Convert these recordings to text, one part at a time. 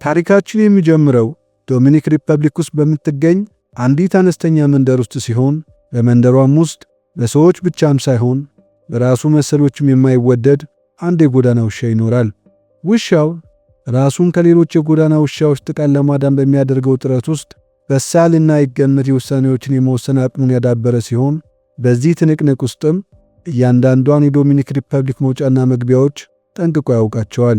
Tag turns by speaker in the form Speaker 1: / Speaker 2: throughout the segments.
Speaker 1: ታሪካችን የሚጀምረው ዶሚኒክ ሪፐብሊክ ውስጥ በምትገኝ አንዲት አነስተኛ መንደር ውስጥ ሲሆን፣ በመንደሯም ውስጥ በሰዎች ብቻም ሳይሆን በራሱ መሰሎችም የማይወደድ አንድ የጎዳና ውሻ ይኖራል። ውሻው ራሱን ከሌሎች የጎዳና ውሻዎች ጥቃት ለማዳን በሚያደርገው ጥረት ውስጥ በሳልና አይገመቴ ውሳኔዎችን የመወሰን አቅሙን ያዳበረ ሲሆን፣ በዚህ ትንቅንቅ ውስጥም እያንዳንዷን የዶሚኒክ ሪፐብሊክ መውጫና መግቢያዎች ጠንቅቆ ያውቃቸዋል።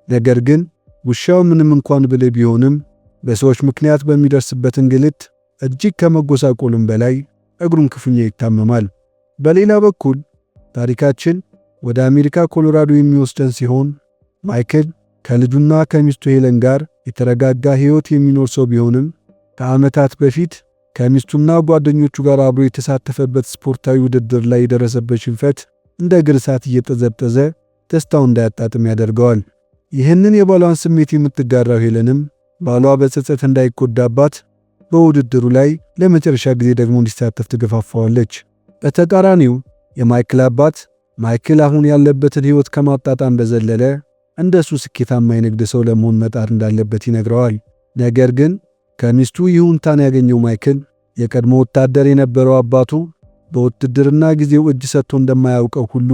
Speaker 1: ነገር ግን ውሻው ምንም እንኳን ብልህ ቢሆንም በሰዎች ምክንያት በሚደርስበት እንግልት እጅግ ከመጎሳቆሉም በላይ እግሩን ክፉኛ ይታመማል። በሌላ በኩል ታሪካችን ወደ አሜሪካ ኮሎራዶ የሚወስደን ሲሆን፣ ማይክል ከልጁና ከሚስቱ ሄለን ጋር የተረጋጋ ሕይወት የሚኖር ሰው ቢሆንም፣ ከዓመታት በፊት ከሚስቱና ጓደኞቹ ጋር አብሮ የተሳተፈበት ስፖርታዊ ውድድር ላይ የደረሰበት ሽንፈት እንደ እግር እሳት እየጠዘጠዘ ደስታውን እንዳያጣጥም ያደርገዋል። ይህንን የባሏን ስሜት የምትጋራው ሄለንም ባሏ በጸጸት እንዳይጎዳባት በውድድሩ ላይ ለመጨረሻ ጊዜ ደግሞ እንዲሳተፍ ትገፋፋዋለች። በተቃራኒው የማይክል አባት ማይክል አሁን ያለበትን ሕይወት ከማጣጣም በዘለለ እንደሱ ስኬታማ የንግድ ሰው ለመሆን መጣር እንዳለበት ይነግረዋል። ነገር ግን ከሚስቱ ይሁንታን ያገኘው ማይክል የቀድሞ ወታደር የነበረው አባቱ በውትድርና ጊዜው እጅ ሰጥቶ እንደማያውቀው ሁሉ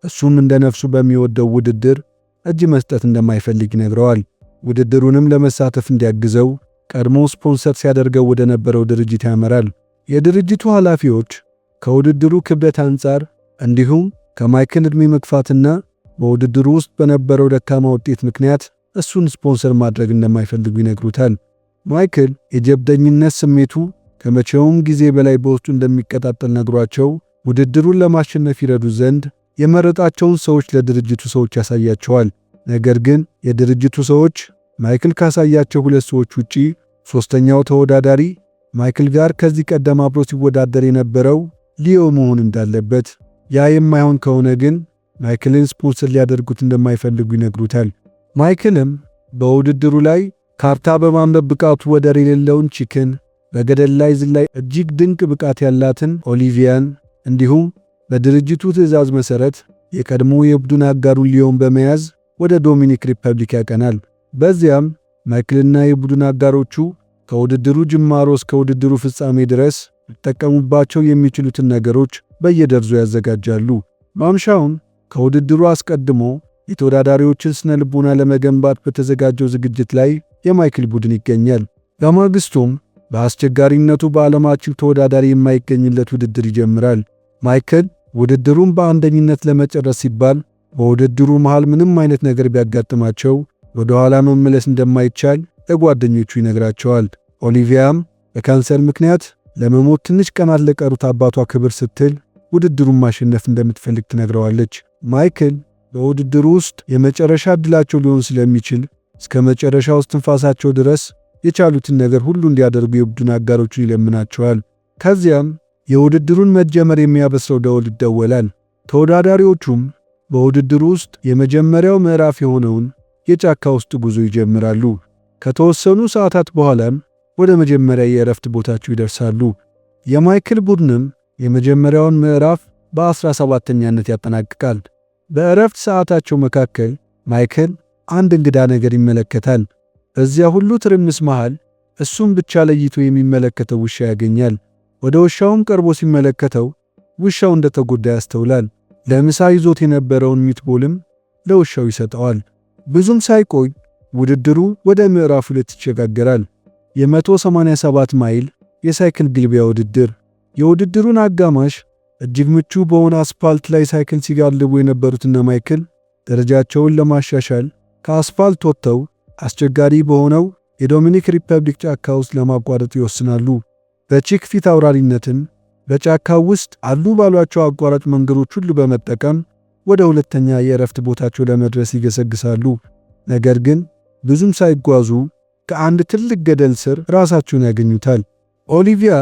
Speaker 1: እሱም እንደ ነፍሱ በሚወደው ውድድር እጅ መስጠት እንደማይፈልግ ይነግረዋል። ውድድሩንም ለመሳተፍ እንዲያግዘው ቀድሞ ስፖንሰር ሲያደርገው ወደ ነበረው ድርጅት ያመራል። የድርጅቱ ኃላፊዎች ከውድድሩ ክብደት አንጻር እንዲሁም ከማይክል ዕድሜ መግፋትና በውድድሩ ውስጥ በነበረው ደካማ ውጤት ምክንያት እሱን ስፖንሰር ማድረግ እንደማይፈልጉ ይነግሩታል። ማይክል የጀብደኝነት ስሜቱ ከመቼውም ጊዜ በላይ በውስጡ እንደሚቀጣጠል ነግሯቸው ውድድሩን ለማሸነፍ ይረዱ ዘንድ የመረጣቸውን ሰዎች ለድርጅቱ ሰዎች ያሳያቸዋል። ነገር ግን የድርጅቱ ሰዎች ማይክል ካሳያቸው ሁለት ሰዎች ውጪ ሦስተኛው ተወዳዳሪ ማይክል ጋር ከዚህ ቀደም አብሮ ሲወዳደር የነበረው ሊዮ መሆን እንዳለበት፣ ያ የማይሆን ከሆነ ግን ማይክልን ስፖንሰር ሊያደርጉት እንደማይፈልጉ ይነግሩታል። ማይክልም በውድድሩ ላይ ካርታ በማንበብ ብቃቱ ወደር የሌለውን ቺክን፣ በገደል ላይ ዝላይ እጅግ ድንቅ ብቃት ያላትን ኦሊቪያን፣ እንዲሁም በድርጅቱ ትዕዛዝ መሠረት የቀድሞ የቡድን አጋሩን ሊዮን በመያዝ ወደ ዶሚኒክ ሪፐብሊክ ያቀናል። በዚያም ማይክልና የቡድን አጋሮቹ ከውድድሩ ጅማሮ እስከ ውድድሩ ፍጻሜ ድረስ ሊጠቀሙባቸው የሚችሉትን ነገሮች በየደርዙ ያዘጋጃሉ። ማምሻውን ከውድድሩ አስቀድሞ የተወዳዳሪዎችን ስነ ልቦና ለመገንባት በተዘጋጀው ዝግጅት ላይ የማይክል ቡድን ይገኛል። በማግስቱም በአስቸጋሪነቱ በዓለማችን ተወዳዳሪ የማይገኝለት ውድድር ይጀምራል። ማይክል ውድድሩን በአንደኝነት ለመጨረስ ሲባል በውድድሩ መሃል ምንም አይነት ነገር ቢያጋጥማቸው ወደ ኋላ መመለስ እንደማይቻል ለጓደኞቹ ይነግራቸዋል። ኦሊቪያም በካንሰር ምክንያት ለመሞት ትንሽ ቀናት ለቀሩት አባቷ ክብር ስትል ውድድሩን ማሸነፍ እንደምትፈልግ ትነግረዋለች። ማይክል በውድድሩ ውስጥ የመጨረሻ ዕድላቸው ሊሆን ስለሚችል እስከ መጨረሻው እስትንፋሳቸው ድረስ የቻሉትን ነገር ሁሉ እንዲያደርጉ የቡድን አጋሮቹን ይለምናቸዋል። ከዚያም የውድድሩን መጀመር የሚያበስረው ደወል ይደወላል። ተወዳዳሪዎቹም በውድድሩ ውስጥ የመጀመሪያው ምዕራፍ የሆነውን የጫካ ውስጥ ጉዞ ይጀምራሉ። ከተወሰኑ ሰዓታት በኋላም ወደ መጀመሪያ የእረፍት ቦታቸው ይደርሳሉ። የማይክል ቡድንም የመጀመሪያውን ምዕራፍ በ17ኛነት ያጠናቅቃል። በእረፍት ሰዓታቸው መካከል ማይክል አንድ እንግዳ ነገር ይመለከታል። በዚያ ሁሉ ትርምስ መሃል እሱን ብቻ ለይቶ የሚመለከተው ውሻ ያገኛል። ወደ ውሻውም ቀርቦ ሲመለከተው ውሻው እንደተጎዳ ያስተውላል። ለምሳ ይዞት የነበረውን meatball ም ለውሻው ይሰጠዋል። ብዙም ሳይቆይ ውድድሩ ወደ ምዕራፍ 2 ይሸጋገራል። የ187 ማይል የሳይክል ግልቢያ ውድድር። የውድድሩን አጋማሽ እጅግ ምቹ በሆነ አስፋልት ላይ ሳይክል ሲጋልቡ የነበሩት እነ ማይክል ደረጃቸውን ለማሻሻል ከአስፋልት ወጥተው አስቸጋሪ በሆነው የዶሚኒክ ሪፐብሊክ ጫካ ውስጥ ለማቋረጥ ይወስናሉ። በቺክ ፊት አውራሪነትም በጫካው ውስጥ አሉ ባሏቸው አቋራጭ መንገዶች ሁሉ በመጠቀም ወደ ሁለተኛ የእረፍት ቦታቸው ለመድረስ ይገሰግሳሉ። ነገር ግን ብዙም ሳይጓዙ ከአንድ ትልቅ ገደል ስር ራሳቸውን ያገኙታል። ኦሊቪያ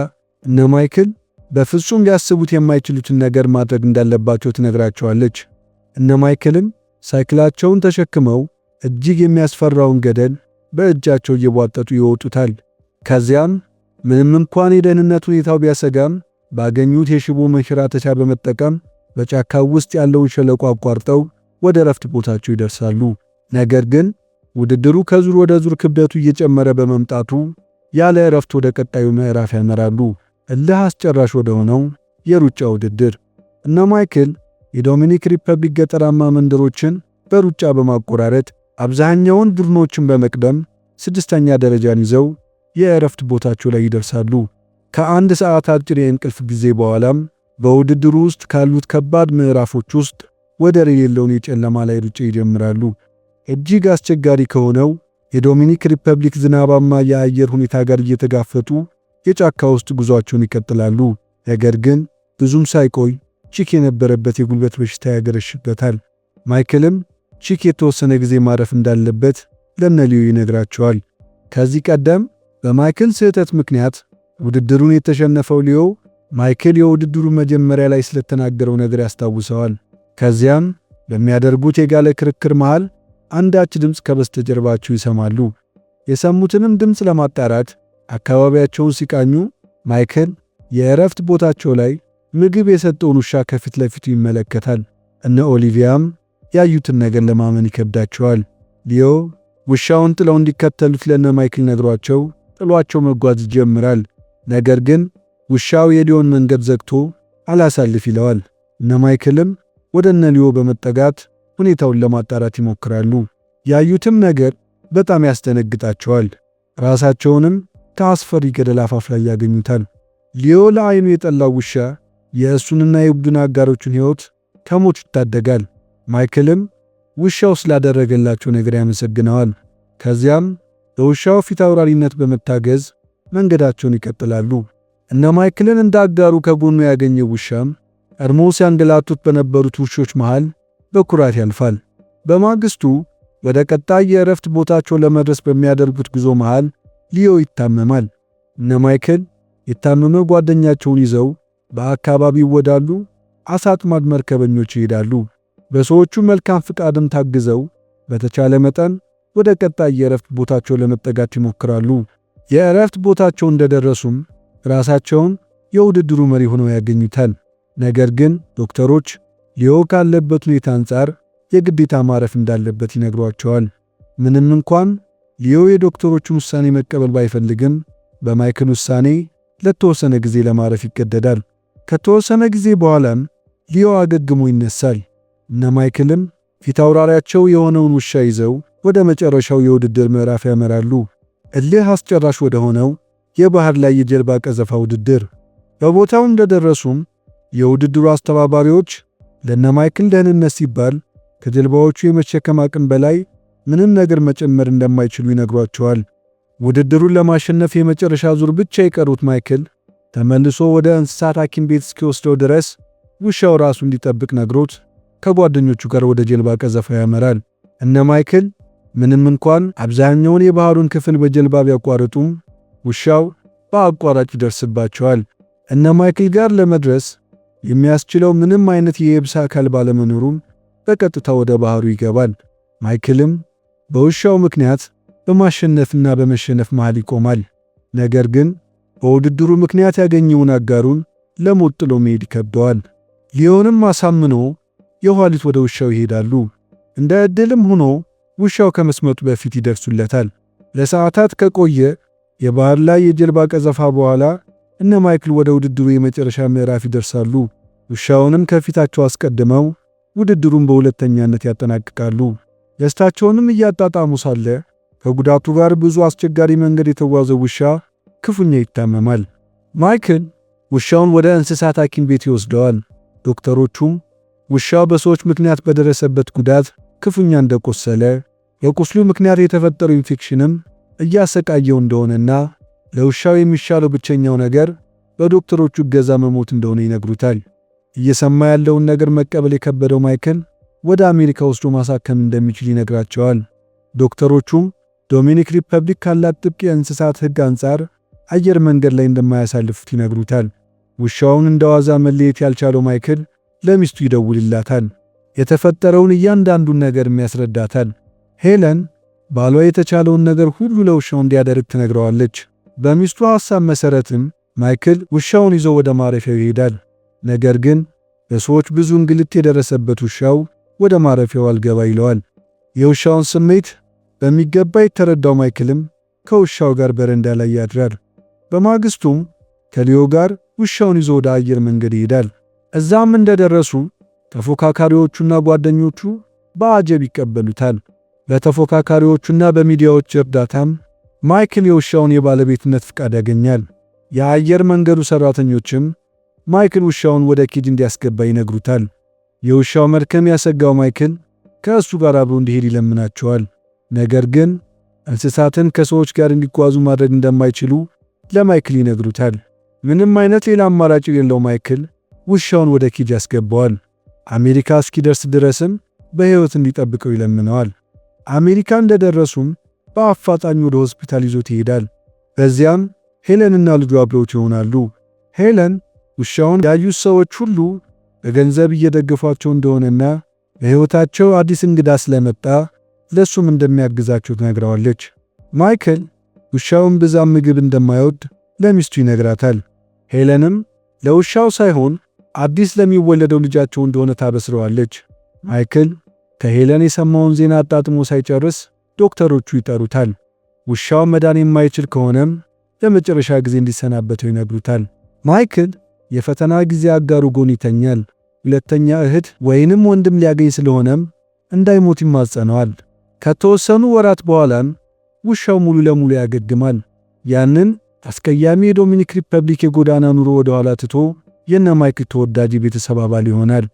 Speaker 1: እነ ማይክል በፍጹም ሊያስቡት የማይችሉትን ነገር ማድረግ እንዳለባቸው ትነግራቸዋለች። እነ ማይክልም ሳይክላቸውን ተሸክመው እጅግ የሚያስፈራውን ገደል በእጃቸው እየቧጠጡ ይወጡታል። ከዚያም ምንም እንኳን የደህንነት ሁኔታው ቢያሰጋም ባገኙት የሽቦ መንሸራተቻ በመጠቀም በጫካው ውስጥ ያለውን ሸለቆ አቋርጠው ወደ ረፍት ቦታቸው ይደርሳሉ። ነገር ግን ውድድሩ ከዙር ወደ ዙር ክብደቱ እየጨመረ በመምጣቱ ያለ እረፍት ወደ ቀጣዩ ምዕራፍ ያመራሉ፣ እልህ አስጨራሽ ወደ ሆነው የሩጫ ውድድር። እነ ማይክል የዶሚኒክ ሪፐብሊክ ገጠራማ መንደሮችን በሩጫ በማቆራረጥ አብዛኛውን ቡድኖችን በመቅደም ስድስተኛ ደረጃን ይዘው የእረፍት ቦታቸው ላይ ይደርሳሉ። ከአንድ ሰዓት አጭር የእንቅልፍ ጊዜ በኋላም በውድድሩ ውስጥ ካሉት ከባድ ምዕራፎች ውስጥ ወደር የሌለውን የጨለማ ላይ ሩጫ ይጀምራሉ። እጅግ አስቸጋሪ ከሆነው የዶሚኒክ ሪፐብሊክ ዝናባማ የአየር ሁኔታ ጋር እየተጋፈጡ የጫካ ውስጥ ጉዟቸውን ይቀጥላሉ። ነገር ግን ብዙም ሳይቆይ ቺክ የነበረበት የጉልበት በሽታ ያገረሽበታል። ማይክልም ቺክ የተወሰነ ጊዜ ማረፍ እንዳለበት ለነሊዮ ይነግራቸዋል። ከዚህ ቀደም በማይክል ስህተት ምክንያት ውድድሩን የተሸነፈው ሊዮ ማይክል የውድድሩ መጀመሪያ ላይ ስለተናገረው ነገር ያስታውሰዋል። ከዚያም በሚያደርጉት የጋለ ክርክር መሃል አንዳች ድምፅ ከበስተጀርባቸው ይሰማሉ። የሰሙትንም ድምፅ ለማጣራት አካባቢያቸውን ሲቃኙ ማይክል የእረፍት ቦታቸው ላይ ምግብ የሰጠውን ውሻ ከፊት ለፊቱ ይመለከታል። እነ ኦሊቪያም ያዩትን ነገር ለማመን ይከብዳቸዋል። ሊዮ ውሻውን ጥለው እንዲከተሉት ለነ ማይክል ነግሯቸው ጥሏቸው መጓዝ ይጀምራል። ነገር ግን ውሻው የሊዮን መንገድ ዘግቶ አላሳልፍ ይለዋል። እነ ማይክልም ወደ እነ ሊዮ በመጠጋት ሁኔታውን ለማጣራት ይሞክራሉ። ያዩትም ነገር በጣም ያስደነግጣቸዋል። ራሳቸውንም ከአስፈሪ ገደል አፋፍ ላይ ያገኙታል። ሊዮ ለዓይኑ የጠላው ውሻ የእሱንና የቡድን አጋሮቹን ሕይወት ከሞት ይታደጋል። ማይክልም ውሻው ስላደረገላቸው ነገር ያመሰግነዋል። ከዚያም በውሻው ፊት አውራሪነት በመታገዝ መንገዳቸውን ይቀጥላሉ። እነ ማይክልን እንደ አጋሩ ከጎኑ ያገኘው ውሻም ቀድሞ ሲያንገላቱት በነበሩት ውሾች መሃል በኩራት ያልፋል። በማግስቱ ወደ ቀጣይ የእረፍት ቦታቸው ለመድረስ በሚያደርጉት ጉዞ መሃል ሊዮ ይታመማል። እነ ማይክል የታመመ ጓደኛቸውን ይዘው በአካባቢው ወዳሉ አሳ አጥማጅ መርከበኞች ይሄዳሉ። በሰዎቹ መልካም ፍቃድም ታግዘው በተቻለ መጠን ወደ ቀጣይ የእረፍት ቦታቸው ለመጠጋት ይሞክራሉ። የእረፍት ቦታቸው እንደደረሱም ራሳቸውን የውድድሩ መሪ ሆነው ያገኙታል። ነገር ግን ዶክተሮች ሊዮ ካለበት ሁኔታ አንጻር የግዴታ ማረፍ እንዳለበት ይነግሯቸዋል። ምንም እንኳን ሊዮ የዶክተሮቹን ውሳኔ መቀበል ባይፈልግም በማይክል ውሳኔ ለተወሰነ ጊዜ ለማረፍ ይገደዳል። ከተወሰነ ጊዜ በኋላም ሊዮ አገግሞ ይነሳል። እነ ማይክልም ፊት አውራሪያቸው የሆነውን ውሻ ይዘው ወደ መጨረሻው የውድድር ምዕራፍ ያመራሉ። እልህ አስጨራሽ ወደ ሆነው የባህር ላይ የጀልባ ቀዘፋ ውድድር። በቦታው እንደደረሱም የውድድሩ አስተባባሪዎች ለነ ማይክል ደህንነት ሲባል ከጀልባዎቹ የመሸከም አቅም በላይ ምንም ነገር መጨመር እንደማይችሉ ይነግሯቸዋል። ውድድሩን ለማሸነፍ የመጨረሻ ዙር ብቻ የቀሩት ማይክል ተመልሶ ወደ እንስሳት ሐኪም ቤት እስኪወስደው ድረስ ውሻው ራሱ እንዲጠብቅ ነግሮት ከጓደኞቹ ጋር ወደ ጀልባ ቀዘፋ ያመራል። እነ ማይክል ምንም እንኳን አብዛኛውን የባህሩን ክፍል በጀልባ ቢያቋርጡም ውሻው በአቋራጭ ይደርስባቸዋል። እነ ማይክል ጋር ለመድረስ የሚያስችለው ምንም አይነት የየብስ አካል ባለመኖሩም በቀጥታ ወደ ባህሩ ይገባል። ማይክልም በውሻው ምክንያት በማሸነፍና በመሸነፍ መሃል ይቆማል። ነገር ግን በውድድሩ ምክንያት ያገኘውን አጋሩን ለሞት ጥሎ መሄድ ይከብደዋል። ሊዮንም አሳምኖ የኋሊት ወደ ውሻው ይሄዳሉ። እንደ ዕድልም ሆኖ ውሻው ከመስመጡ በፊት ይደርሱለታል። ለሰዓታት ከቆየ የባህር ላይ የጀልባ ቀዘፋ በኋላ እነ ማይክል ወደ ውድድሩ የመጨረሻ ምዕራፍ ይደርሳሉ። ውሻውንም ከፊታቸው አስቀድመው ውድድሩን በሁለተኛነት ያጠናቅቃሉ። ደስታቸውንም እያጣጣሙ ሳለ ከጉዳቱ ጋር ብዙ አስቸጋሪ መንገድ የተጓዘው ውሻ ክፉኛ ይታመማል። ማይክል ውሻውን ወደ እንስሳት ሐኪም ቤት ይወስደዋል። ዶክተሮቹም ውሻው በሰዎች ምክንያት በደረሰበት ጉዳት ክፉኛ እንደቆሰለ፣ የቁስሉ ምክንያት የተፈጠረው ኢንፌክሽንም እያሰቃየው እንደሆነና ለውሻው የሚሻለው ብቸኛው ነገር በዶክተሮቹ እገዛ መሞት እንደሆነ ይነግሩታል። እየሰማ ያለውን ነገር መቀበል የከበደው ማይክል ወደ አሜሪካ ወስዶ ማሳከም እንደሚችል ይነግራቸዋል። ዶክተሮቹም ዶሚኒክ ሪፐብሊክ ካላት ጥብቅ የእንስሳት ሕግ አንጻር አየር መንገድ ላይ እንደማያሳልፉት ይነግሩታል። ውሻውን እንደዋዛ መለየት ያልቻለው ማይክል ለሚስቱ ይደውልላታል። የተፈጠረውን እያንዳንዱን ነገር ያስረዳታል። ሄለን ባሏ የተቻለውን ነገር ሁሉ ለውሻው እንዲያደርግ ትነግረዋለች። በሚስቱ ሐሳብ መሰረትም ማይክል ውሻውን ይዞ ወደ ማረፊያው ይሄዳል። ነገር ግን በሰዎች ብዙ እንግልት የደረሰበት ውሻው ወደ ማረፊያው አልገባ ይለዋል። የውሻውን ስሜት በሚገባ የተረዳው ማይክልም ከውሻው ጋር በረንዳ ላይ ያድራል። በማግስቱም ከሊዮ ጋር ውሻውን ይዞ ወደ አየር መንገድ ይሄዳል። እዛም እንደደረሱ ተፎካካሪዎቹና ጓደኞቹ በአጀብ ይቀበሉታል። በተፎካካሪዎቹና በሚዲያዎች እርዳታም ማይክል የውሻውን የባለቤትነት ፍቃድ ያገኛል። የአየር መንገዱ ሰራተኞችም ማይክል ውሻውን ወደ cage እንዲያስገባ ይነግሩታል። የውሻው መድከም ያሰጋው ማይክል ከእሱ ጋር አብሮ እንዲሄድ ይለምናቸዋል። ነገር ግን እንስሳትን ከሰዎች ጋር እንዲጓዙ ማድረግ እንደማይችሉ ለማይክል ይነግሩታል። ምንም አይነት ሌላ አማራጭ የሌለው ማይክል ውሻውን ወደ cage ያስገባዋል። አሜሪካ እስኪደርስ ድረስም በሕይወት እንዲጠብቀው ይለምነዋል። አሜሪካ እንደደረሱም በአፋጣኝ ወደ ሆስፒታል ይዞት ይሄዳል። በዚያም ሄለንና ልጇ አብረውት ይሆናሉ። ሄለን ውሻውን ያዩት ሰዎች ሁሉ በገንዘብ እየደገፏቸው እንደሆነና በሕይወታቸው አዲስ እንግዳ ስለመጣ ለሱም እንደሚያግዛቸው ትነግረዋለች። ማይክል ውሻውን ብዛም ምግብ እንደማይወድ ለሚስቱ ይነግራታል። ሄለንም ለውሻው ሳይሆን አዲስ ለሚወለደው ልጃቸው እንደሆነ ታበስረዋለች። ማይክል ከሄለን የሰማውን ዜና አጣጥሞ ሳይጨርስ ዶክተሮቹ ይጠሩታል። ውሻው መዳን የማይችል ከሆነም ለመጨረሻ ጊዜ እንዲሰናበተው ይነግሩታል። ማይክል የፈተና ጊዜ አጋሩ ጎን ይተኛል። ሁለተኛ እህት ወይንም ወንድም ሊያገኝ ስለሆነም እንዳይሞት ይማጸነዋል። ከተወሰኑ ወራት በኋላም ውሻው ሙሉ ለሙሉ ያገግማል። ያንን አስቀያሚ የዶሚኒክ ሪፐብሊክ የጎዳና ኑሮ ወደ ኋላ ትቶ የነ ማይክል ተወዳጅ የቤተሰብ አባል ይሆናል።